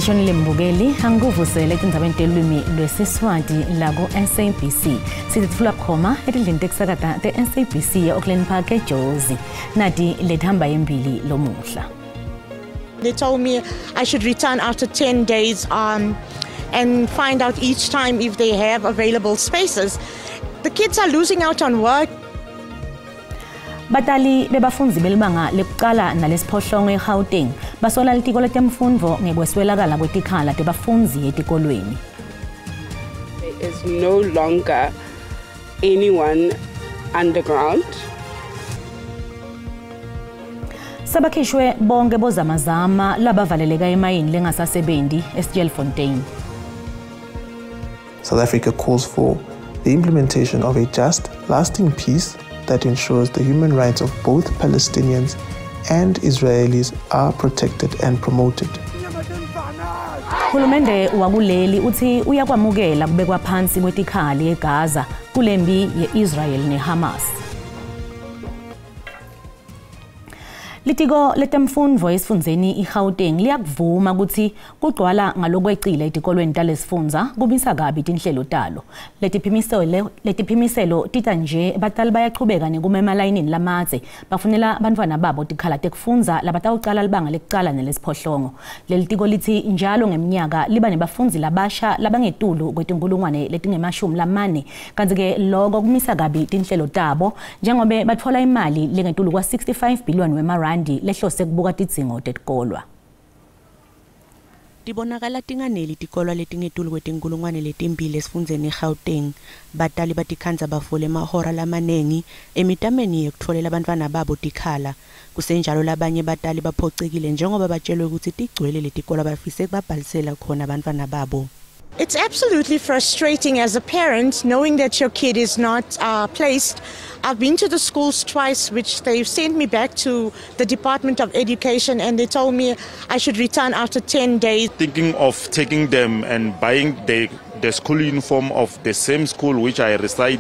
Tishonile mbukeli, angikuvusele etindzabeni telulwimi lwesiSwati la ku-SABC. Sititfula khoma etindlini tekusakata te-SABC e-Auckland Park eJozi. Nati lethamba embili lomuhla. They told me I should return after 10 days and find out each time if they have available spaces. The kids are losing out on work. Batali bebafundzi belibanga lekucala nalesiphohlongo eGauteng basola litiko letemfundvo ngekweswelakala kwetikhala tebafundzi etikolweni. There is no longer anyone underground. Sabakhishwe bonke bozamazama labavaleleka emayini lengasasebenzi eStelfontein. South Africa calls for the implementation of a just, lasting peace that ensures the human rights of both Palestinians and Israelis are protected and promoted. Hulumende wakuleli uthi uyakwamukela kubekwa phansi kwetikhali eGaza kulempi ye-Israel neHamas. Litiko letemfundvo esifundzeni iGauteng liyakuvuma ukuthi kugcwala ngalokwecile etikolweni talesifundza kubisa kabi tinhlelo talo. Letiphimiselo tita nje batali bayachubeka nekuma emalayinini lamadze bafunela bantfwana babo tikhala tekufundza labatawucala libanga lekucala nelesiphohlongo. Leli tiko litsi njalo ngeminyaka liba nebafundzi labasha labangetulu kwetinkulungwane letingema-40, kantsi-ke loko kumisa kabi tinhlelo tabo njengobe batfola imali lengetulu kwa-65 billion wemarandi lehlose kubuka tidzingo tetikolwa. Tibonakala tinganeli tikolwa letingetulu kwetinkulungwane letimbili esifundzeni eGauteng. Batali batikhandza bafole emahora lamanengi emitameni yekutfolela bantfwana babo tikhala. Kusenjalo labanye batali baphocekile njengoba batshelwe kutsi tigcwele letikolwa bafise kubabhalisela khona bantfwana babo. It's absolutely frustrating as a parent knowing that your kid is not placed. I've been to the schools twice, which they've sent me back to the Department of Education, and they told me I should return after 10 days. Thinking of taking them and buying the school uniform of the same school which I reside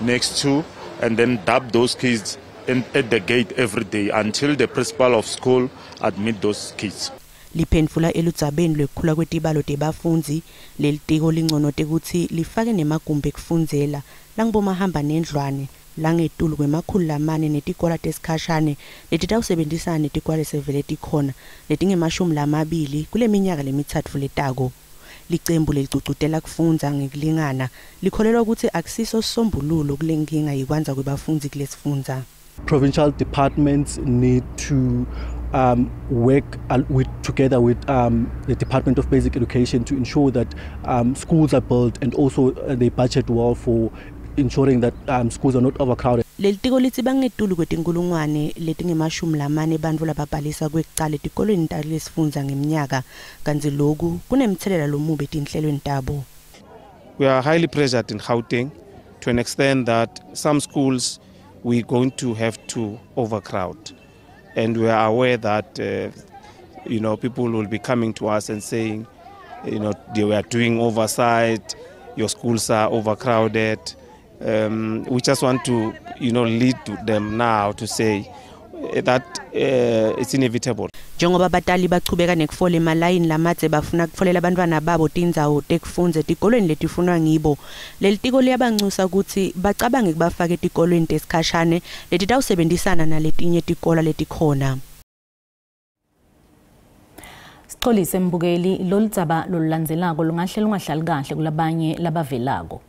next to, and then dub those kids at the gate every day until the principal of school admit those kids. Liphendvula eludzabeni lwekukhula kwetibalo tebafundzi, lelitiko linconote kutsi lifake nemagumbi ekufundzela langibomahamba nendlwane langetulu kwema-400 netikolwa tesikhashane letitawusebenzisana netikolwa lesevele tikhona letingema-20 kule minyaka lemithatfu letako. Licembu leligcugcutela kufundza ngekulingana likholelwa kutsi akusiso sisombululo kule nkinga yekwandza kwebafundzi kulesifundza. Provincial departments need to work together with the Department of Basic Education to ensure that schools are built and also they budget well for ensuring that schools are not overcrowded. Lelitiko litsi bangetulu kwetinkulungwane letingema-40 bantfu lababhalisa kwekucala etikolweni talesifundza ngeminyaka, kantsi loku kunemtselela lomubi etinhlelweni tabo. We are highly pressured in Gauteng to an extent that some schools we're going to have to overcrowd. And we are aware that people will be coming to us and saying, they were doing oversight, your schools are overcrowded. We just want to, lead to them now to say that it's inevitable. Njengoba batali bachubeka nekufola emalayini lamadze bafuna kutfolela bantfwana babo tindzawo tekufundza etikolweni letifunwa ngibo, lelitiko liyabancusa kutsi bacabange kubafaka etikolweni tesikhashane letitawusebenzisana naletinye tikolwa letikhona. Sixolise mbukeli, loludzaba lolulandzelako lungahle lungahlali kahle kulabanye labavelako.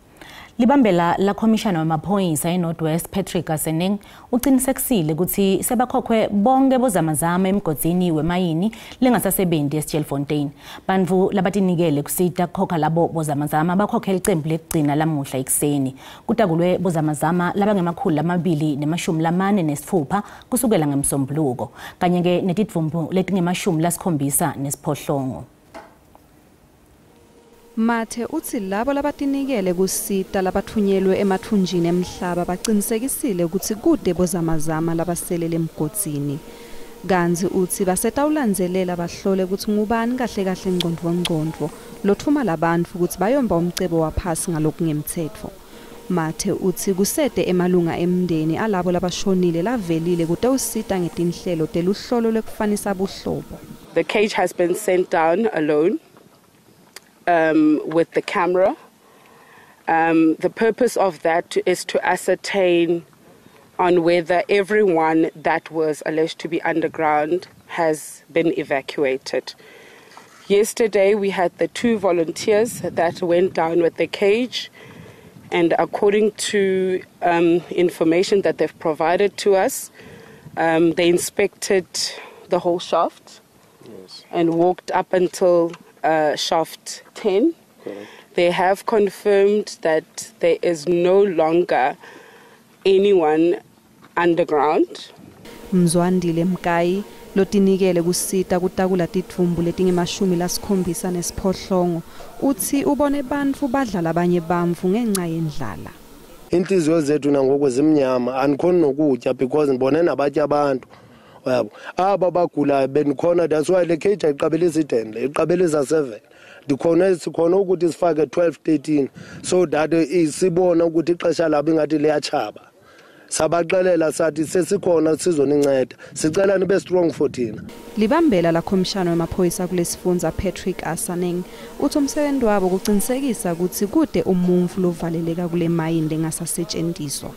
Libambela la khomishana wamaphoyisa eNorth West Patrick Aseneng uqinisekisile ukuthi sebakhokhwe bonke bozamazama emgodzini wemayini lengasasebenzi eStelfontein. Bantfu labatinikele kusita kukhokha labo bozamazama bakhokhe licembu lekugcina lamuhla ekuseni. Kutakulwe bozamazama labangema-246 kusukela ngemsombuluko kanye ke netidvumbu letingema-78. Mathe utsi labo labatinikele kusita labatfunyelwe emathunjini emhlaba baqinisekisile kutsi kude bozamazama labaselele emgodzini. Kantsi utsi basetawulandzelela bahlole kutsi ngubani kahle kahle ngcondvo lotfuma labantfu kutsi bayomba umcebo waphasi ngalokungemtsetfo. Mathe utsi kusete emalunga emndeni alabo labashonile lavelile kutewusita ngetinhlelo teluhlolo lwekufanisa buhlobo. The cage has been sent down alone. with the camera. The purpose of that is to ascertain on whether everyone that was alleged to be underground has been evacuated. Yesterday we had the 2 volunteers that went down with the cage, and according to information that they've provided to us, they inspected the whole shaft. Yes. And walked up until shaft 10. Correct. They have confirmed that there is no longer anyone underground. Mzwandile Mkayi lotinikele kusita kutakula titfumbu letingemashumi lasikhombisa nesiphohlongo utsi ubone bantfu badlala abanye bantfu ngenca yendlala. Inhliziyo zethu nangoku zimnyama, andikhoni nokutya because ndibone nabatya abantu. Uyabo, aba bagulayo bendikhona, that's why le cage ayiqabelisa i-10, le iqabelisa 7. Ndikhona sikhona ukuthi sifake 12, 13 so that sibone ukuthi ixesha labo ingathi liyatshaba. Sabaxelela sathi sesikhona sizoninceda, sicela nibe strong for thina. Libambela la khomishana wemaphoyisa kulesifundza Patrick Asaneng uthi umsebenzi wabo kuqinisekisa ukuthi kude umuntfu lovaleleka kule mayini lengasasetshenziswa.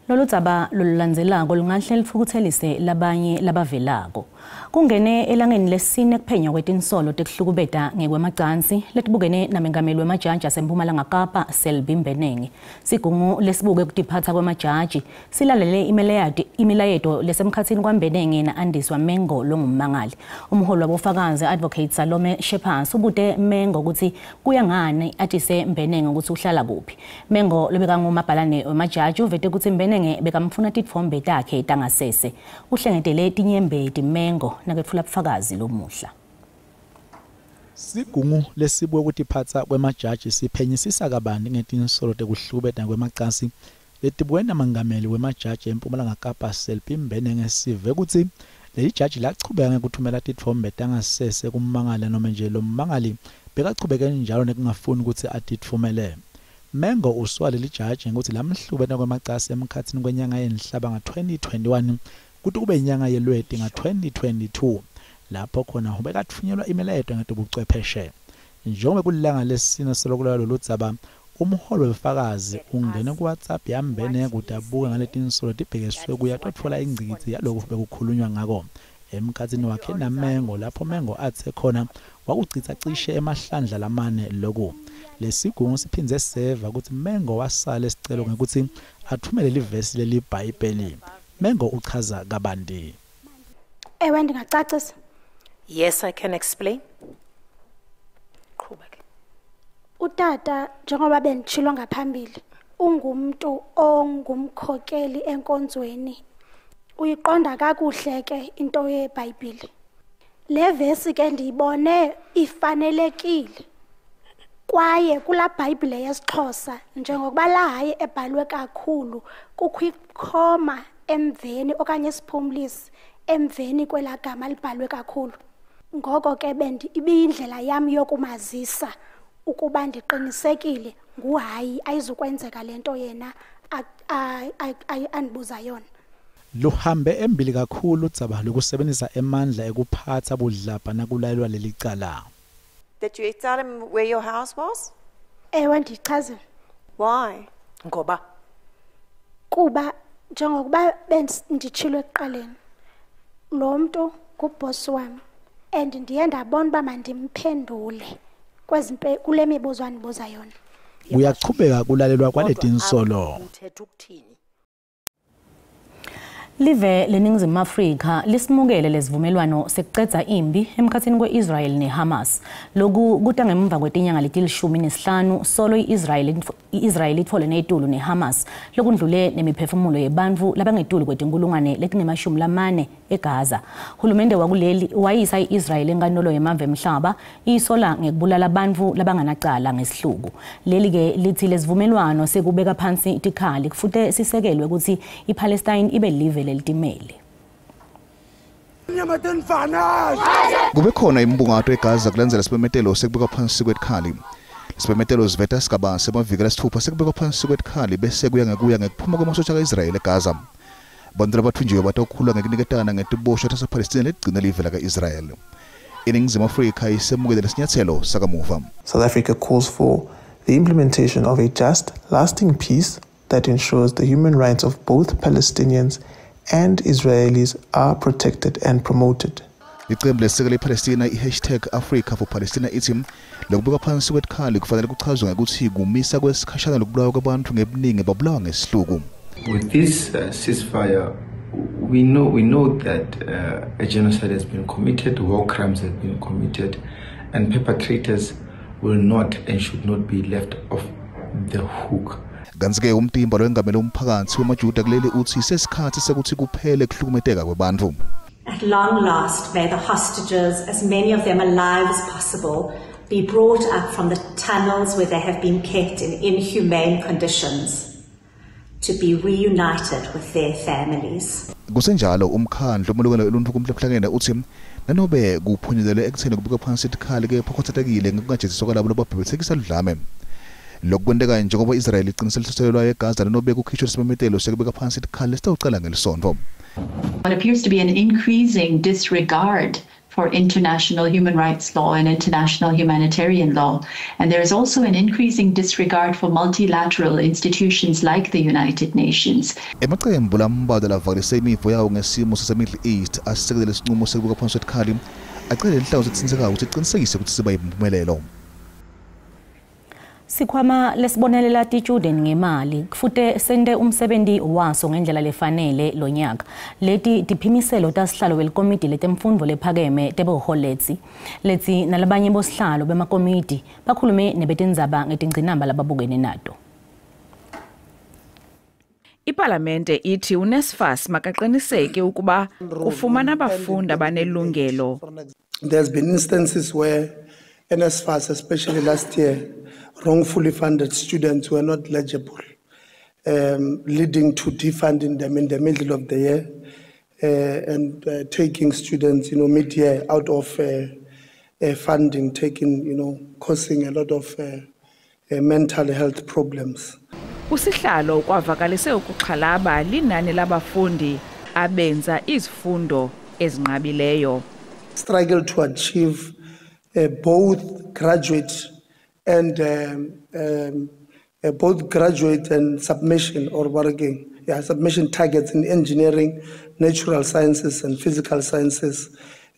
Lolu dzaba lolulandzelako lungahle lutfukutselise labanye labavelako. Kungene elangeni lesine kuphenywa kwetinsolo tekuhlukubeta ngekwemacansi letibukene namengameli wemajaji aseMpumalanga Kapa Selby Mbenenge. Sigungu lesibuke kutiphatsa kwemajaji silalele imilayeto lesemkhatsini kwaMbenenge na-Andiswa Mengo longummangali. Umholi wabofakazi Advocate Salome Scheepers ubute Mengo kutsi kuya ngani atise Mbenenge kutsi uhlala kuphi. Mengo lobekangumabhalane wemajaji uvete kutsi Mbenenge bekamfuna titfombe takhe tangasese. Uhlengetele tinyembeti Mengo naketfula bufakazi lomuhla. Sigungu lesibuke kutiphatsa kwemajaji siphenyisisa kabanti ngetinsolo tekuhlukubeta kwemacansi letibuke namengameli wemajaji eMpumalanga Kapa Selby Mbenenge sive kutsi leli jaji lachubeka ngekuthumela titfombe tangasese kummangali noma nje lo mmangali bekachubeke njalo nekungafuni kutsi atitfumele. Mengo uswa leli jaji ngekutsi lamhlubeta kwemacasi emkhatsini kwenyanga yenhlaba nga-2021 kuthi kube inyanga yelweti nga-2022 lapho khona ubekatfunyelwa imilayeto ngetebuchwepheshe. Njengoba kulilanga lesine solokulwa lolu dzaba, umholi webufakazi ungene ku-WhatsApp yaMbenenge kute abuke ngaletinsolo tibhekiswe kuye atotfola ingcikitsi yaloku bekukhulunywa ngako emkhatsini wakhe naMengo, lapho Mengo athe khona wakucitsa cishe emahlandla lamane loku. Lesigungu siphindze seva kutsi Mengo wasala esicelo ngekutsi atfumele livesi leliBhayibheli. Mengo uchaza kabanti. Ewe, ndingacacisa. Yes, I can explain. Qhubeka. Utata njengoba benditshilo ngaphambili, ungumntu ongumkhokeli enkonzweni. Uyiqonda kakuhle ke into yeBhayibhile. Le vesi ke ndiyibone ifanelekile. Kwaye kulaa Bhayibhile yesiXhosa njengokuba la hayi ebhalwe kakhulu kukho ikhoma emveni okanye isiphumlisi emveni kwelaa gama libhalwe kakhulu. Ngoko ke ibiyindlela yam yokumazisa ukuba ndiqinisekile nguhayi ayizukwenzeka le nto yena andibuza yona. Luhambe embili kakhulu udzaba lokusebenzisa emandla ekuphatsa budlabha nakulalelwa leli cala. Did you tell him where your house was? Ewe, ndiyichazile. Why? Ngoba? Kuba njengokuba benditshilo ekuqaleni, lo mntu nguboss wam and ndiye ndabona uba mandimphendule kule mibuzo andibuza yona. Kuyachubeka kulalelwa kwaletinsolo. Live leNingizimu Afrika lisimukele lesivumelwano sekucedza impi emkhatsini kwe-Israel neHamas. Loku kuta ngemuva kwetinyanga leti-15 solo i-Israel itfole netulu neHamas lokundlule nemiphefumulo yebantfu labangetulu kwetinkulungwane letingemashumi eGaza. Hulumende wakuleli wayisa i-Israel enkantolo yemave emhlaba iyisola ngekubulala bantfu labanganacala ngesihluku. Leli ke lithi lesivumelwano sekubeka phansi tikhali kufute sisekelwe kutsi iPalestine ibe live lelitimele. Kube khona imbungato eGaza kulandzela simemetelo sekubekwa phansi kwetikhali. Simemetelo siveta sigaba semaviki lasitfupha sekubekwa phansi kwetikhali bese kuya ngekuya ngekuphuma kwemasotsha ka-Israel eGaza. Bantu labatfunjiwe batokhulwa ngekuniketana ngetiboshwa tasePalestina letigcina live laka-Israel. INingizimu Afrika isemukele lesinyathelo sakamuva. South Africa calls for the implementation of a just, lasting peace that ensures the human rights of both Palestinians and Israelis are protected and promoted. Icembu lesekela iPalestina i-hashtag Africa for Palestina ithi lokubeka phansi kwetikhali kufanele kuchazwe ngekuthi kumisa kwesikhashana lokubulawa kwabantu ngebuningi babulawa ngesihluku. With this ceasefire, we know that a genocide has been committed, war crimes have been committed, and perpetrators will not and should not be left off the hook. Kanti-ke umtimba lowengamele umphakathi wemaJuda kuleli uthi sesikhathi sekuthi kuphele kuhlukumeteka kwebantfu. At long last, may the hostages, as many of them alive as possible, be brought up from the tunnels where they have been kept in inhumane conditions to be reunited with their families. Kusenjalo umkhandlu omalungelo eluntu kumhlabhlangene uthi nanobe kuphunyelelwe ekutheni kubekwa phansi itikhali kepha kukhathatekile ngokungajeziswa kwalabo lababhebhethekisa ludlame. Lokhu kwenteka njengoba Israel iqinise luhlaselo lwayo eGaza nanobe kukhishwe isimemetelo sekubeka phansi itikhali lesitawucala ngelisonto. What appears to be an increasing disregard for international human rights law and international humanitarian law. And there is also an increasing disregard for multilateral institutions like the United Nations. Emaqembu lambalwa lavakalise imivo yawo ngesimo sase-Middle East asisekele lesinqumo sekubeka phansi kwetikhali acele lenhlangano ethintekako ukuthi iqinisekise ukuthi siba yimpumelelo. Sikhwama lesibonelela titshudeni ngemali kufute sente umsebenzi waso ngendlela lefanele lonyaka. Leti tiphimiselo tasihlalo welikomidi letemfundvo lephakeme Tebogo Letsi. Letsi nalabanye bosihlalo bemakomidi bakhulume nebetindzaba ngetingcinamba lababukene nato. Ipalamente ithi uNSFAS makaqiniseke ukuba ufumana abafundi abanelungelo. There's been instances where NSFAS, especially last year, wrongfully funded students who are not legible, leading to defunding them in the middle of the year and taking students, mid-year out of funding, causing a lot of mental health problems. Usihlalo kwavakalise ukuxhalaba linani labafundi abenza izifundo ezinqabileyo. Struggle to achieve both graduate and both graduate and submission or working, submission targets in engineering, natural sciences and physical sciences,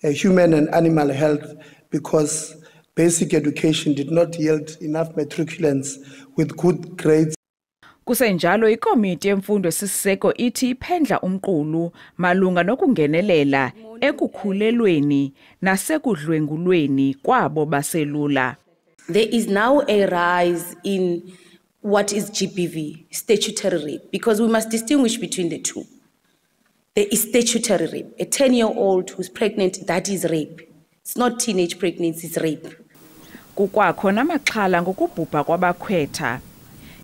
human and animal health, because basic education did not yield enough matriculants with good grades. Kusenjalo ikomiti yemfundo esisiseko ithi iphendla umqulu malunga nokungenelela ekukhulelweni nasekudlwengulweni kwabo baselula. There is now a rise in what is GBV, statutory rape, because we must distinguish between the two. There is statutory rape. A 10-year-old who's pregnant, that is rape. It's not teenage pregnancy, it's rape. Kukwakho namaxhala ngokubhubha kwabakhwetha.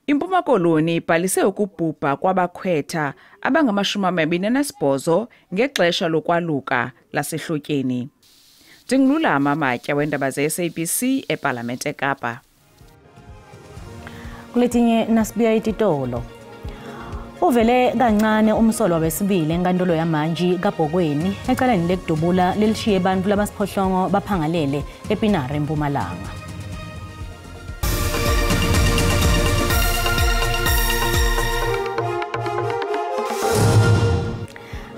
Impuma Koloni ibhalise ukubhubha kwabakhwetha abangama-28 ngexesha lokwaluka lasehlotyeni. Ndingululama Matya wendaba ze-SABC ePalamente eKapa. Kuletinye nasibuya ititolo. Uvele kancane umsolwa wesibili enkantolo yamantshi kaBhokweni ecaleni lekudubula lelishiye bantfu labasiphohlongo baphangalele ePinare eMpumalanga.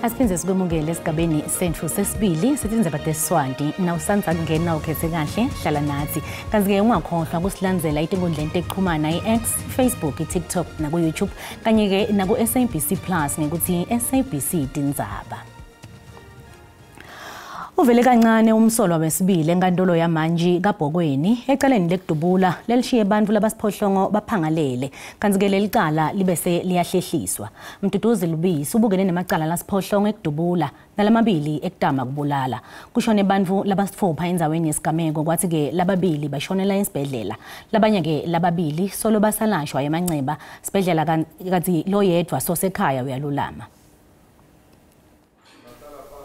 Asiphindze sikwemukele esigabeni sethu sesibili setindzaba tesiswati. Nawusandza kungena ukhethe kahle, hlala nathi. Kanti-ke ungakhohlwa kusilandzela etinkundleni tekuchumana i-X, Facebook, i-TikTok naku-YouTube kanye-ke naku-SABC Plus ngekuthi SABC Tindzaba. Uvele kancane umsolwa wesibili enkantolo yamantshi kaBhokweni ecaleni lekudubula lelishiye bantfu labasiphohlongo baphangalele, kanti-ke leli cala libese liyahlehliswa. Mduduzi Lubisi ubukene nemacala lasiphohlongo ekudubula nalamabili ekutama kubulala. Kushone bantfu labasitfupha endzaweni yesigameko, kwathi-ke lababili bashonela esibhedlela. Labanye-ke lababili solo basalashwa emanceba sibhedlela, kanti loyedwa sosekhaya uyalulama.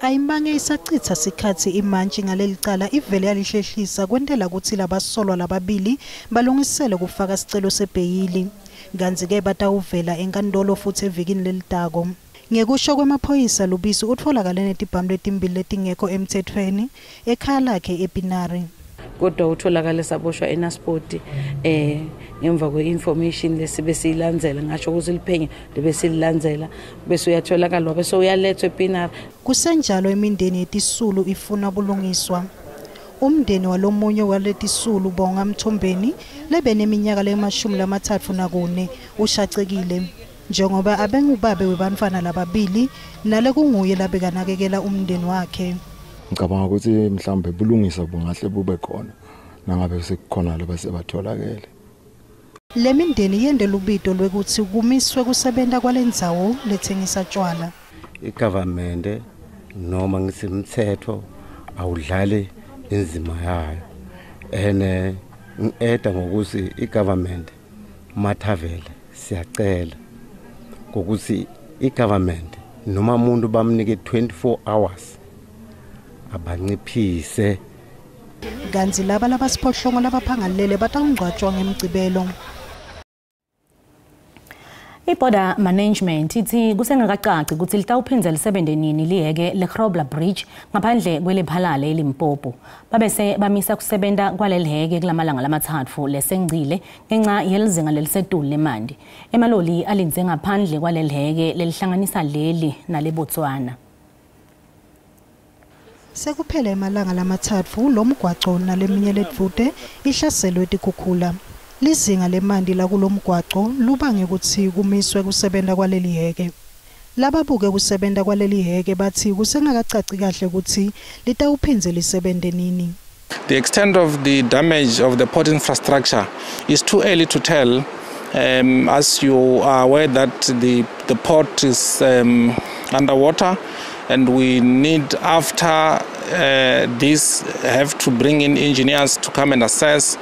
Ayimange isachitha sikhathi imantshi ngaleli cala, ivele yalihlehlisa kwentela kutsi labasolwa lababili balungisele kufaka sicelo sebheyili. Kantsi-ke batawuvela enkantolo futhi evikini lelitako. Ngekusho kwemaphoyisa Lubisi utfolakale netibhamu letimbili letingekho emtsetfweni ekhaya lakhe ePinari. Kodwa utholakale saboshwa eNaspoti ngemva kwe-information lesibe siyilandzela, ngasho ukuthi liphenyo libe sililandzela bese uyatholakala bese uyalethwa ePinari. Kusenjalo imindeni yetisulu ifuna bulungiswa. Umndeni walomunye waletisulu Bonga Mthombeni lebeneminyaka le-34 ushacekile njengoba abengubabe webantfwana lababili nalekunguye labekanakekela umndeni wakhe. Ngicabanga ukuthi mhlawumbe bulungisa bungahle bube khona nangabe sekukhona labasebatholakele. Le mindeni yende lubito lwekuthi kumiswe kusebenta kwalendzawo letsengisa tjwala. I-government noma ngithi umthetho awudlali inzima yayo, ene ngi-eda ngokuthi i-government mathavele siyacela ngokuthi i-government noma umuntu bamnike 24 hours abanciphise. Kanti laba labasiphohlongo labaphangalele batawungcwatshwa ngemgcibelo. I-Border Management ithi kusengakacaci ukuthi litawuphindze lisebenze nini liheke le-Grobler Bridge ngaphandle kweLephalale eLimpopo. Babese bamisa kusebenta kwaleliheke kulamalanga lamathathu lesengcile ngenxa yelizinga lelisetulu lemandi. Emaloli alindze ngaphandle kwaleliheke lelihlanganisa leli naleBotswana. Sekuphela emalanga lamathathu lomgwaco naleminye ledvute ihlaselwe tikhukhula. Lizinga lemandi lakulomgwaco lubange kutsi kumiswe kusebenta kwaleli heke. Lababuke kusebenta kwaleli heke bathi kusengakacaci kahle kutsi litawuphindze lisebente nini. The extent of the damage of the port infrastructure is too early to tell, as you are aware that the port is underwater, and we need after this have to bring in engineers to come and assess.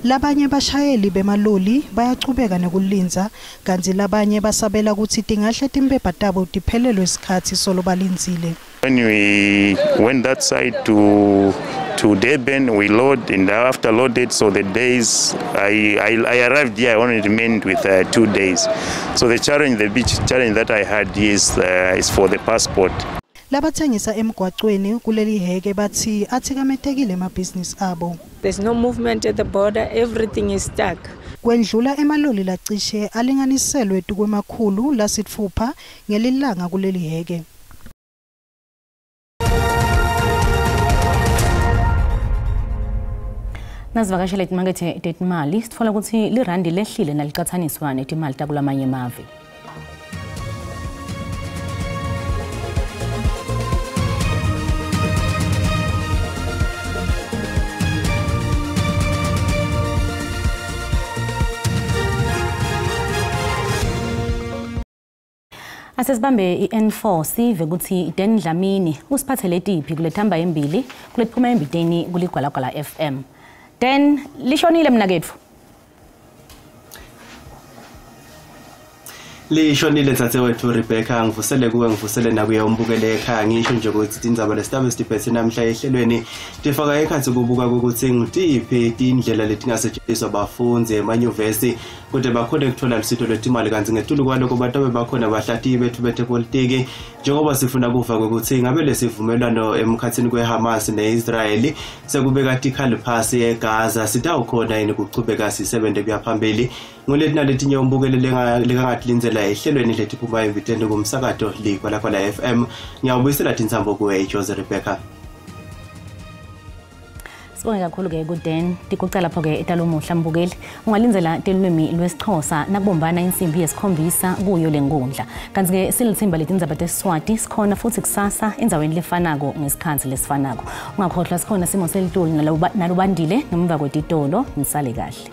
Labanye bashayeli bemaloli bayachubeka nekulindza, kantsi labanye basabela kutsi tingahle timpepha tabo tiphelelwe isikhatsi solo balindzile. When we went that side to Durban, we load, and after loaded, so the days I arrived here, I only remained with 2 days. So the challenge, the big challenge that I had is for the passport. Labathengisa emgwacweni kuleli heke bathi athikametekile emabhizinisi abo. There's no movement at the border, everything is stuck. Kwendlula emaloli lacishe alinganiselwe tukwemakhulu lasitfupha ngelilanga kuleli heke. Nasivakashele timakethe tetimali sitfola kutsi lirandi lehlile nalicatsaniswa netimali takulamanye emave. Asesibambe i-N4 sive kutsi Dan Dlamini usiphathele tiphi kulethamba embili kuletiphuma embiteni kuligwalagwala FM. Dan, lishonile mnaketfu. Lishonile dzadzewetfu Rebecca, ngivusele kuwe ngivusele nakuye umbukele ekhaya. Ngisho nje ukuthi tindzaba lesitabe sitiphethe namhla ehlelweni tifaka ekhatsi kubuka ukuthi ngutiphi tindlela letingasetshenziswa bafundzi emanyuvesi kute bakhone kuthola lusito lwetimali, kantsi ngetulu kwaloko batabe bakhona bahlatiyi bethu betepolitiki njengoba sifuna kuva ukuthi ngabe lesivumelwano emkhatsini kweHamas ne-Israeli sekubeka tikhali phasi eGaza sitawukhona yini kuchubeka sisebente kuya phambili. Nguleti naletinye umbukele lekangatilindzela ehlelweni letiphuma emviteni kumsakato Ligwalagwala FM. Ngiyawubuyisela tintsambo kuwe Jose Rebecca. Sibonge kakhulu-ke kuDan. Tikucela lapho-ke etalomuhla mbukeli ungalindzela telulwimi lwesiXhosa nakubombana insimbi yesikhombisa kuyo le nkundla. Kantsi-ke silitsimba letindzaba tesiswati sikhona futhi kusasa endzaweni lefanako ngesikhatsi lesifanako. Ungakhohlwa sikhona simo selitulu nalubandile ngemuva kwetitolo. Nisale kahle.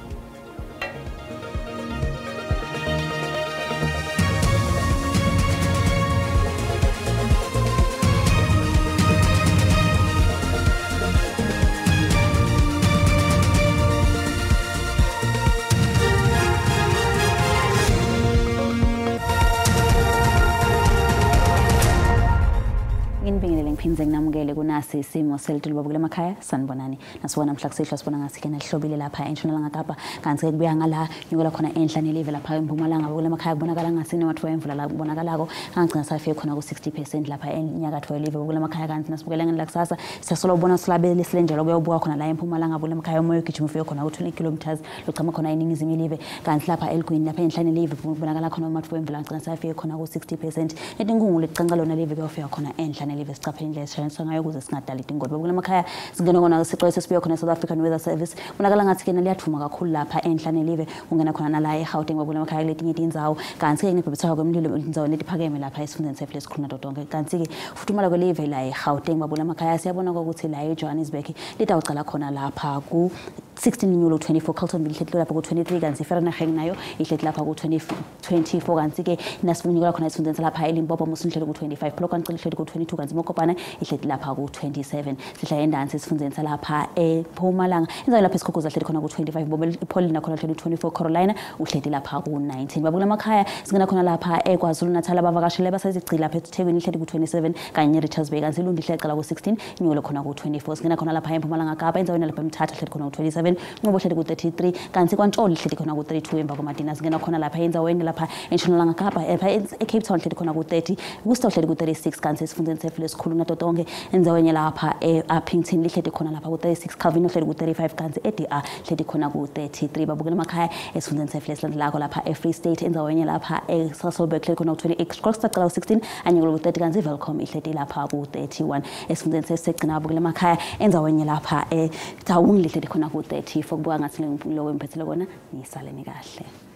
Ngiphindze nginamukele kunasi isimo selitulu babukela emakhaya. Sanibonani. Nasibona mhla kusihlwa sibona ngasi-ke nelihlobile lapha entshonalanga Kapa, kanti-ke kubuya ngala nyukela khona enhla nelive lapha eMpumalanga babukela emakhaya, kubonakala ngasi nemathuba emvula la kubonakalako angagcina safike khona ku-60% lapha enyakatfo yelive babukela emakhaya. Kanti nasibukela ngeni lakusasa siyasolo ubona silabele silenjalo kuyobuka khona la eMpumalanga babukela emakhaya, umoya ugijima ufike khona ku-20 kilometers lochama khona eningizimu yelive. Kanti lapha eligwini lapha enhla nelive kubonakala khona amathuba emvula angagcina safike khona ku-60%. Netinkhungu leticanca lona live kuyofika khona enhla nelive. Sicaphele indlela esishayiswa ngayo ukuze singadali tingoti babukela emakhaya. Singena khona sixwayiso sibuya khona e-South African Weather Service, kubonakala ngathi-ke liyathuma kakhulu lapha enhla nelive, kungena khona nala eGauteng babukela emakhaya kuletinye tindzawo. Kanti-ke kunebhebhetheka kwemlilo etindzaweni letiphakeme lapha esifundeni setfu lesikhulu nato tonkhe. Kanti-ke futhumala kwelive la eGauteng babukela emakhaya, siyabona ukuthi la eJohannesburg litawucala khona lapha ku 16 inyulo 24, Carltonville ihleti lapha ku-23, kanti iVereeniging nayo ihleti lapha ku-24. Kanti-ke nasifunyukela khona esifundeni salapha eLimpopo, Musina ihleti ku-25, Polokwane ihleti ku-22, kanti Mokopane ihleti lapha ku-27. Sihla endansi esifundeni salapha eMpumalanga, endzaweni lapha eSikhukhuzwa hleti khona ku-25, Paulina khona hleti ku-24, Carolina uhleti lapha ku-19. Babukela emakhaya, singena khona lapha eKwaZulu Natal, abavakashele basezigcili lapha eThekwini ihleti ku-27 kanye ne-Richards Bay, kanti iLundi ihleti cala ku-16 inyukele khona ku-24. Singena khona lapha eMpumalanga Kapa, endzaweni lapha eMthatha hleti khona ku-27, Nqobo hleti ku-33, kanti kwaNtsholo ihleti khona ku-32 emva kwaMadina. Singena khona lapha endzaweni lapha eNtshonalanga Kapa, lapha eCape Town hleti khona ku-30, Worcester hleti ku-36, kanti esifundeni setfu lesikhulu nato tonkhe endzaweni lapha e-Upington lihleti khona lapha ku-36, Calvin hleti ku-35, kanti e-DR hleti khona ku-33. Babukela emakhaya, esifundeni setfu lesilandzelako lapha e-Free State, endzaweni lapha e-Sasolburg hleti khona ku-28, Kokstad cala ku-16 anyukele ku-30, kanti i-Welkom ihleti lapha ku-31. Esifundeni sesegcina babukela emakhaya, endzaweni lapha eTaung lihleti khona ku-34. Kubuka ngathi lokho ngiphethele kona, nisaleni kahle.